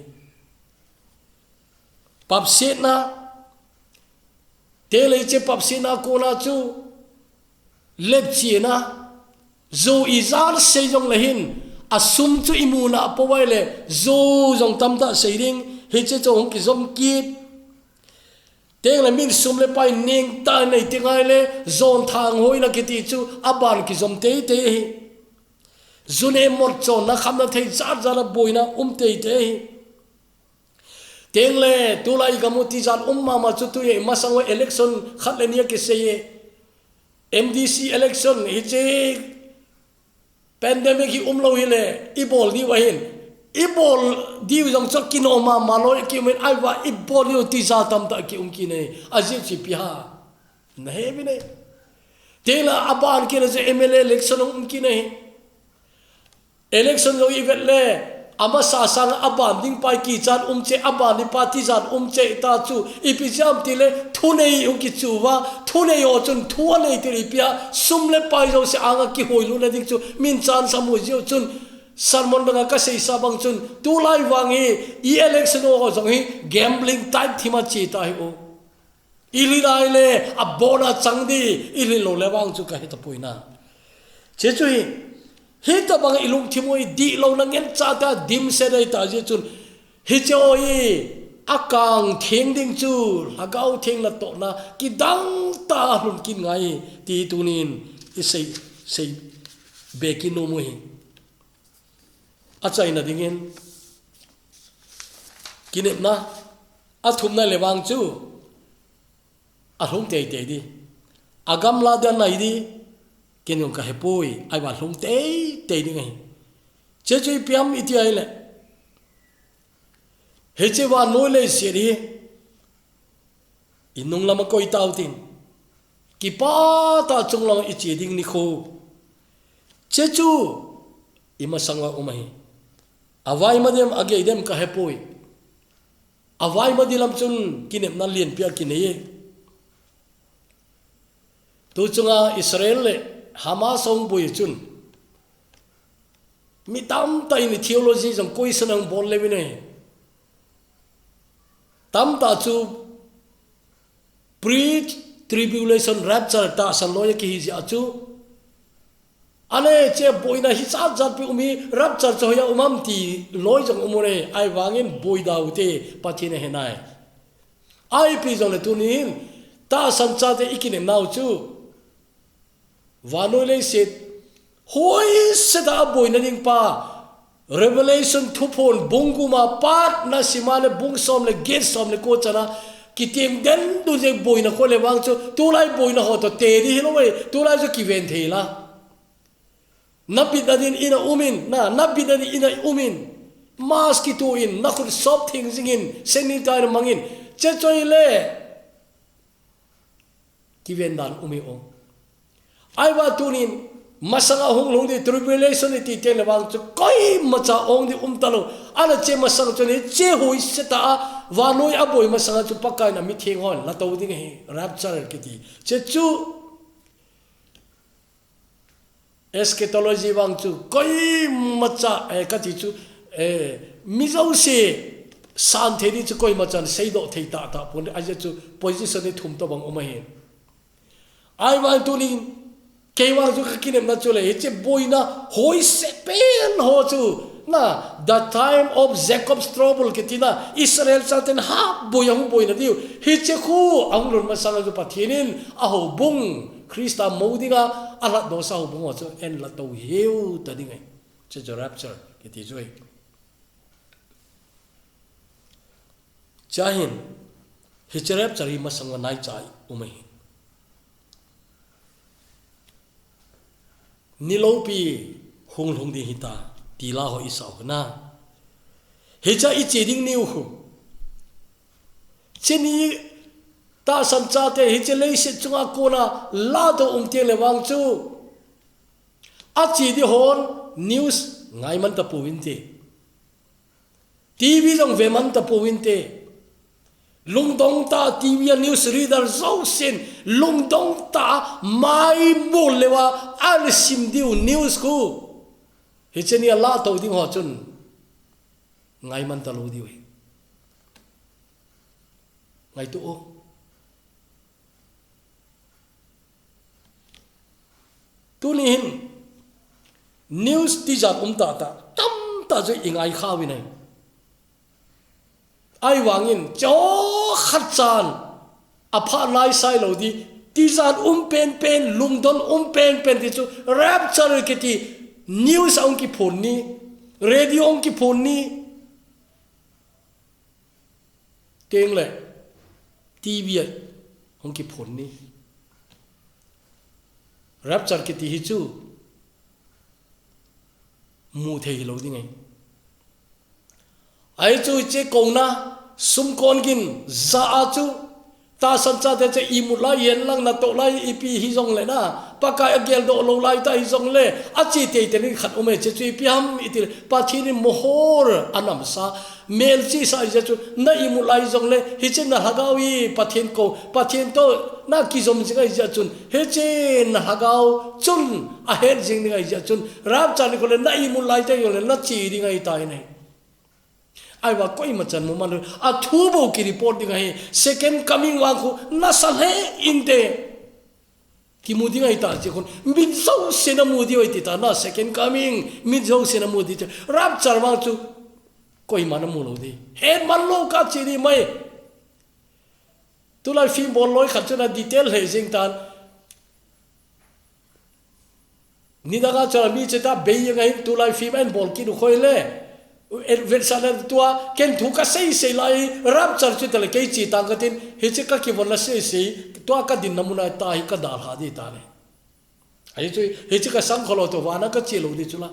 Papsetna, te lei che papsetna kona chu, lepchena, jou i jan sei jong le hin, a sum chu i muna a po vai le, jou jong tamtah sei ding, hiche chu hung kijom kit. Teng le min sum le pai neng ta nei te ngai le, jon thang hoina kiti chu, a ban kijom tei tei hi. June mot chonna khamna thei jat jat a boina um tei tei hi. Teng le, tulai i gam u tijat um mama chu tu e, masang u election khat le ni a kisei e. M D C election hiche pandemic hi um lou hile, i bol diu ahin. I bol diu jong chu kino mama lou, i ki um in, ahivang i bol diu tija tamtah ki um kit e. A jeh chu ipi ham. Na he uvin e. Teng le a ban kit le chu M L A election um kit e. Election jong i vet le, Amasa sang a ban ding pa hi kichat um cheh, a ban ding pa tijat um cheh ta chu, ipi jeh ham tile, thunei hung kichu uva, thunei ho chun thu anei tir ipi a, sum le pai jouse anga kihoilut na ding chu, min chan sam u jeh u chun, sermon dang a kasei sa bang chun, tulai vang hi, i election ho jong hi, gambling type thim a che ta hi u. I lhin a ile, a bon a chang di, i lhin lou le vang chu ka he tapoi na. Che chu hi, hitabang i lungthim u i dihlou na ngen cha ta dimset ahi ta jeh chun, hiche ho hi, a kang theng ding chu, Lhagao Theng natohna, kidang tah a lhun kit ngai, ti tunin, i sei, sei be kit nom u hi. A chaina dingin, kinepna, a thumna le vang chu, a lhung teitei di. A gamla dia nai di, ken jong ka hepoi, ahivang lhung teitei ding ahi. Che chu ipi ham iti ahile, hiche vannoi leiset hi, i nung lam a koi tau tin. Kipah tah a chung lam a i che ding nikho. Che chu i masang uva um ahi. A vai ma dem, a gei dem ka hepoi. A vai ma di lam chun kinepna lianpi a kinei e. Tu chunga Israel le Hamas hung boi chun, mi tamtah in theology jong question ahung bol le uvin ahi. Tamtah chu pre-tribulation rapture tahsan loi a kihi jeh a chu, ale che boina hichat chat pi um hi, rapture chu hoiya um ham ti loi jong um u le, ahivangin boi da u te, Pathen a he nai. Ipi jong le tunin, tahsan chate i kinepna u chu, vannoi leiset, hoiset a boina ding pa, Revelation thuphon bung gup a pat na sim a le bung som le get som le ko chan a, kitiem den du jeh boina kho le vang chu, tulai boina ho toh te di hilou e, tulai chu kiven thei la. Na bitna din in a um in, na, na bitna din in a um in, mask kituh in, na khut sop theng jing in, sanitizer mang in, che chu ahile, kiven dan um e o. Ahivang tunin, masang a hung lhung di tribulation i ti teng le vang chu koimacha ong di um talou. Ahile che masang chun hiche hoiset a, vannoi a boi masang a chu Pakai in a mitheng hon la tou ding ahi, rapture kiti. Che chu eschatology vang chu koimacha, eh, kati chu, eh, mi jouse san thei di chu koimachan seidoh thei tah tah pon, ajeh chu position hi thum tobang um ahi. Ahivang tunin, kei vang chu ka kinepna chu le, hiche boina hoiset pen ho chu, na, the time of Jacob's trouble kiti na, Israel chaten hap boi ahung boina diu. Hiche khu ahung lhun masang a chu Pathen in a houbung, Christa mou dinga, a lhatdoh sa houbung ho chu en la tou hiu ta ding ahi. Che chu rapture kiti chu ahi. Chahin, hiche rapture hi masang uva naicha um ahi. Ni loupi hung lhung ding hita, ti la ho i sa u na. Hiche a i che ding ni u khu. Che ni tahsan chate hiche leiset chunga kona la tou um teng le vang chu, a che di hon news ngai man ta pouvin te. TV jong ve man ta pouvin te. Lungdong tah a TV a news reader jousen, lungdong tah a mai bol leuva, a le sim diu news khu. Hiche ni a la tou ding ho chun. Ngai man ta lou diu ahi. Ngaito o. Tuni hin news tijat um tah tah, tamtah chu i ngai kha uvin ahi. Ahivangin, cho khat chan, a phat lai sai lou di, tijat um penpen, lungdon um penpen ti chu, rapture kiti, news a hung kiphon ni, radio a hung kiphon ni, Teng le, TV a hung kiphon ni. Rapture kiti hi chu, mu thei hilou ding ahi. Ahi chu hiche kona, sumkon gin, ja a chu, Tahsan chate chu imut lai, ihen lang natoh lai, ipi hijongle na, Pakai ageldoh lou lai ta hijongle, ache teitei ding khat um e, hiche chu ipi ham itileh, Pathen in mohor anamsa, melchihsa ahijeh chun, na imut lai jongle, hiche na lhagao hi Pathen kou, Pathen toh na kijom jing ahijeh chun, hiche na lhagao chun ahet jing ding ahijeh chun, rapture nikho le na imut lai ta jongle, nache ding ahitai ne. Ahivang koima chan mu man lou. Athu bou ki report ding ahi. Second coming vang khu nasa lheh inte. Kimu ding ahita chu khun. Mit jouse namu diu ahi tita na second coming. Mit jouse namu diu chu. Rapture vang chu koima namu lou di. Het man lou kache di mai. Tulai film bol loi khat chu na detail lheh jing tan. Nidanga chun ami cheta bei jeng ahin tulai film ahin bol kit u khoi le. Vetsahna tua ken thu kasei sei lai rapture chu tale kei che tang katin hiche kakivon la sei sei tua kadinna muna ta hi kadalha di tale. Ahi chu hiche kasang kholo to vana kache lou di chula.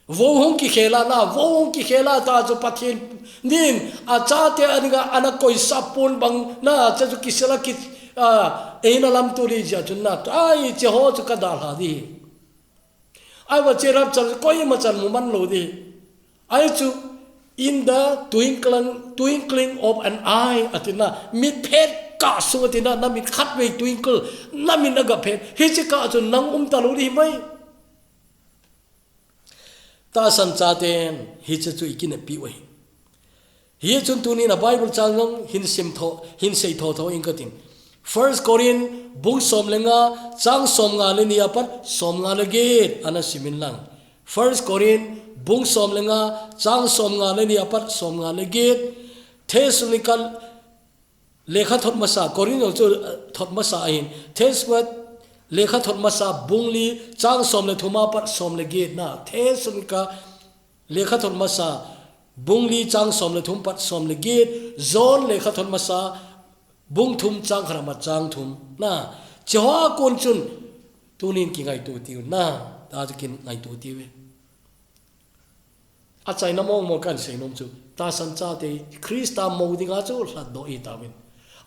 Vo hung kikhel a na, vo hung kikhel a ta chu Pathen in achate aninga ana koisah pon bang na, hiche chu kisela ki, a, eina lamto di jeh chun na, ahi hiche ho chu kadalha di. Ahivang hiche rapture koima chan mu man lou di. Ahi chu, in the twinkling, twinkling of an eye, atina, mit phet kah sung atina, na mit khatvei twinkle, na mit na gah phet, hiche kah chun nang um talou di mai. Tahsan chaten, hiche chu ikineppi u ahi. Hichun tunin a Bible chang jong hin sim tho, hin sei tho tho ing katin. First Corinth bung som le nga, chang som nga le ni apat som nga le get ana simin lang. First Corinth bung som le nga, chang som nga le ni apat som nga le get. Thessalonica lekha thot masa, Corinth chu, eh, thot masa ahin. Thessalonica lekha thot masa bung li, chang som le thum apat som le get na. Thessalonica lekha thot masa bung li chang som le thum pat som le get, John lekha thot masa bung thum chang khat apat chang thum na. Hiche ho a kon chun tunin kingaito tiu na. Ta chu kingaito tiu e. Achaina mong mong kahin sei nom chu, tahsan chate Christa mo dinga chu lhatdoh itauvin.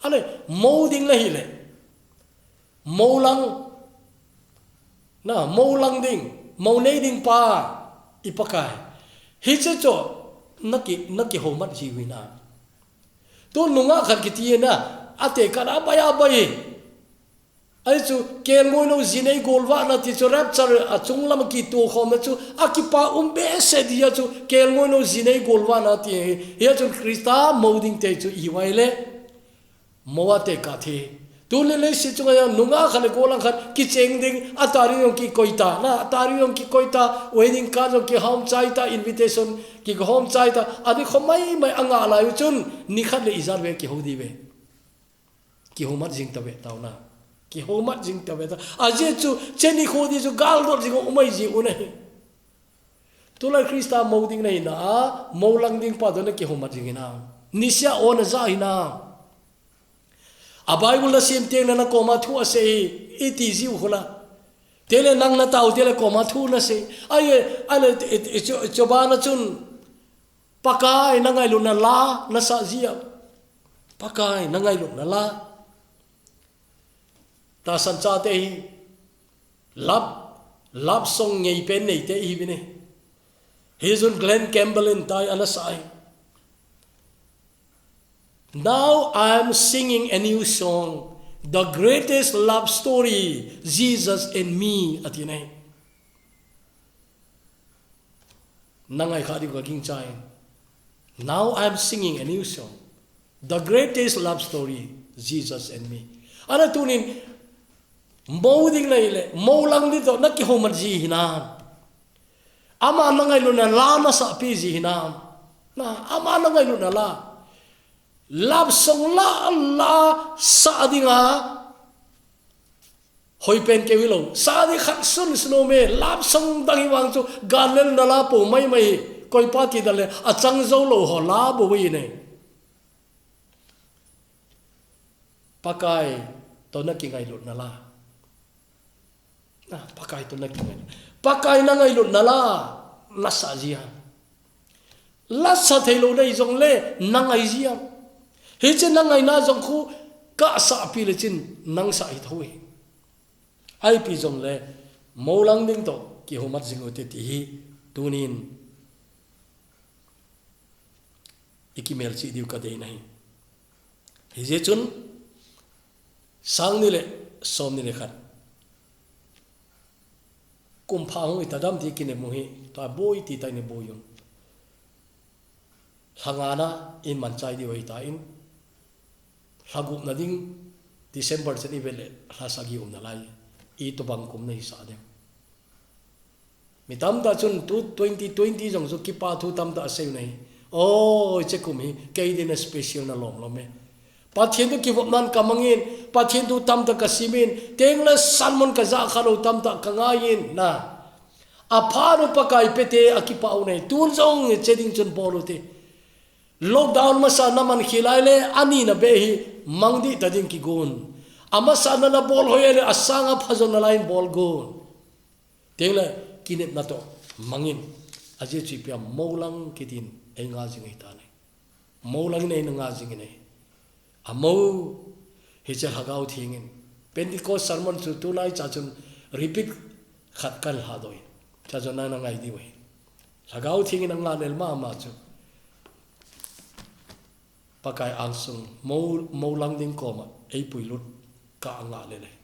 Ale, mo ding le hile. Mo lang, na, mo lang ding, mo nei ding pa, i Pakai. Hiche chu, naki, nakihoumat ji u hina. Tu nungah khat kiti na, atekah a bai a bai. Ahi chu, kelngoi nou ji nei golvahna ti chu rapture a chunglam kitoh khomna chu, akipa um behseh dia chu, kelngoi nou ji nei golvahna ti hi, hia chun Christa mo ding te chu i vai le. Mo a tekah thi. Tuni leiset chunga jong nungah khat le gollhang khat kicheng ding, a tarikh jong kikoi ta, na, a tarikh jong kikoi ta, wedding card jong kihom chai ta, invitation kihom chai ta, ani khomai mai a ngah lai u chun, nikhat le ijat ve kihou di ve. Kihoumat jing ta ve tau na. Kihoumat jing ta ve ta. Ajeh chu, cheni kho di chu galdot jing u mai ji u na hi. Tulai Christa mo ding na hina a, mo lang ding pa toh na kihoumat jing hina. Nisea o na ja hina. A Bible na sim teng na na koma thu asei, iti ji u khula. Tele nang na tao tele koma thu na sei. Ai, ai le, i, i, i, cho, cho ba na chun. Pakai na ngailutna la, na sa ji a. Pakai na ngailutna la. Tahsan chate hi. Love, love song ngei pen nei te i hi vin e. Hichun Glen Campbell in tai ana sa hi. Now I'm singing a new song, the greatest love story, Jesus and me, ati na hi. Na ngai kha diu ka ging chai. Now I'm singing a new song. The greatest love story, Jesus and me. Ana tunin, mo ding na hile, mo lang ding toh, na kihoumat ji hina. Ama na ngailutna la na sa pi ji hina. Na, ama na ngailutna la. Love song la, la sa dinga. Hoi pen keu hilou. Sa ding khat sun sun um e. Love song dang hi vang chu. Galel na la po mai mai. Koi pa ti da le. A chang jou lou ho la bou ve ne. Pakai toh na kingailutna la. Na, Pakai toh na kingailutna. Pakai na ngailutna la. Na sa ji a. La sa thei lou na hi jong le, na ngai ji a. Hiche na ngaina jong khu, Kasah pi le chin, nang sah hi tho hi. Ahi pi jongle, moulang ding toh, kihomat jing u te ti hi, tunin, i kimelchih diu ka dei nahi. Hijeh chun, sang ni le, som ni le khat. Kum pha hung hita dam ti kinem u hi, tua boi ti tai ni boi u. Lha nga na in man chai diu ahi tan. Lha gup na ding December chan i vet le lha sagi um nalai. I tobang kum na hi sa ding. Mi tamtah chun tu twenty twenty jong chu kipa thu tamtah asei u nahi. Oi, che kum hi, kei din a special na lom lom e. Pathen thu kivop nan ka mangin, Pathen thu tamtah ka simin, teng le sermon ka ja kha lou tamtah ka ngaiyin na. Apha nu Pakai pe te a kipa u nahi, tun jong che ding chun bol u te. Lockdown masa na man khilai le, ani na be hi, mang dih ta ding kigon. Amasa na na bol hoi le, asang a pha jong nalai in bol gon. Teng le, kinepna toh, mangin. Ajeh chu ipi a moulang kitin, ei nga jing ahi ta nahi. Moulang in ei na nga jing in ahi. A mou, hiche Lhagao Theng in. Pentecost sermon chu tulai cha chun repeat khat kan lha doh in. Cha chun na na ngai diu ahi. Lhagao Theng in a nga lel mama chu. Pakai angsung, mou, moulang ding koma, ei puilut kah a nga lel ahi.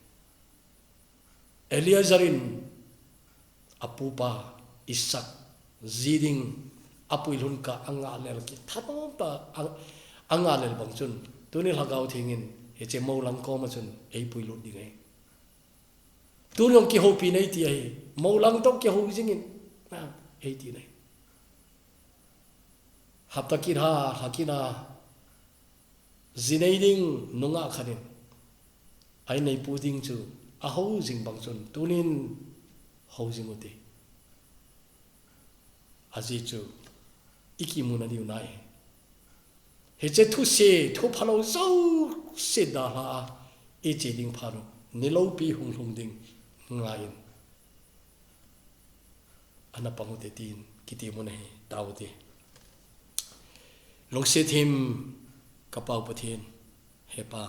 Eleazar in a pupa Isaac ji ding a puilhun kah a nga lel kithanom ta a, a nga lel bang chun tuni Lhagao Theng in hiche moulang koma chun ei puilut ding ahi. Tuni jong kihoupi nei ti ahi. Moulang toh kihou jing in. Na, ei ti nahi. Hapta kit ha, lha kit ha. Ji nei ding nungah khat in. Ei neipu ding chu. A hou jing bang chun. Tunin hou jing u te. Ajeh chu. I kimu na diu nahi. Hiche thuse, thu phalou jouse dalha a. I che ding phat u. Ni loupi hung lhung ding. Ngai in. Ana pang u te tin, kiti mu nahi, tao u te. Lungset thim ka Pa u Pathen, he Pa.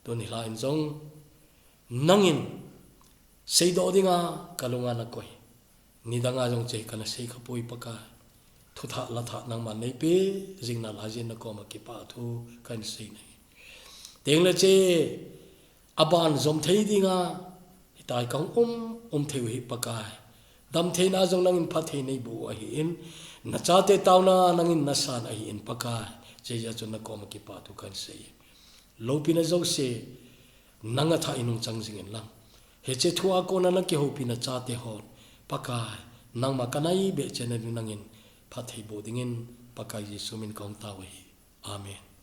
Tuni lha in jong, nangin, seidoh dinga, ka lunga na koi. Nidanga jong che kana sei kha poi Pakai. Thuthah lathah nangma neipe, jing nalai jeh in na koma kipa thu, kan sei nahi. Teng le che, Aban jom thei dinga, hitai ka hung um, um thei u hi Pakai. Damtheina jong nangin phatthei neiboh u ahin, na chate taona nangin nasan ahin Pakai. Hiche jeh chun na koma kipa thu kan sei. Loupina jouse, nanga thah in hung chang jing in lang. Hiche thu a kona na kihoupi na chate hon. Pakai, nangma ka nai beh cheh na ding nangin phatthei boh dingin Pakai Jesu min ka hung tao u ahi. Amen.